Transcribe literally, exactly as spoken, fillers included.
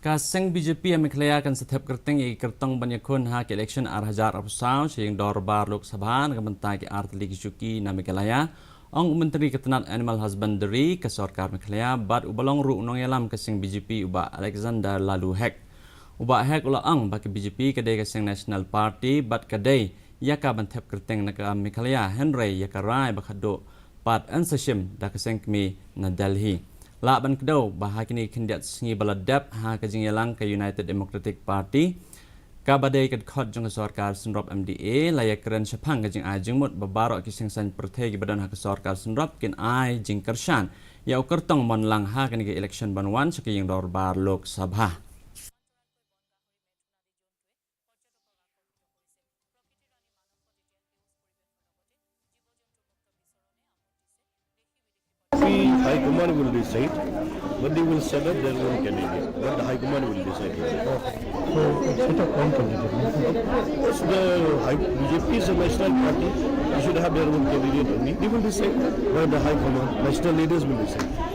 Ka seng B J P ha Meghalaya kan sa thep kyrteng ïa ki kyrtong ban ïakhun ha ka election ar hajar arphew saw sha ïing dorbar Lok Sabha na ka bynta ki artylli ki shuki na Meghalaya, ong u Myntri ka tnat Animal Husbandry ka sorkar Meghalaya bad uba long ruh u nongïalam ka seng B J P u Bah Alexander Laloo Hek. U Bah Hek u la ong ba ka B J P ka dei ka seng National Party bad ka dei ïa ka ban thep kyrteng na ka Meghalaya, hynrei ïa ka rai ba khadduh pat yn sa shim da ka seng kmie na Delhi. Lah ban kdew ba ha kine ki khyndiat sngi ba la dep ha ka jingïalang ka United Democratic Party, kaba dei ka dkhot jong ka sorkar synrop M D A, la ïakren shaphang ka jingai jingmut ba baroh ki seng saiñ pyrthei kiba don ha ka sorkar synrop kin ai jingkyrshan ïa u kyrtong mon lang ha kane ka election ban wan sha ka ïing dorbar Lok Sabha. The High Command will decide, but they will set up their own candidate. But the High Command will decide. So, set up one candidate. Of course, the high, B J P is a national party. They should have their own candidate only. They will decide by the High Command. National leaders will decide.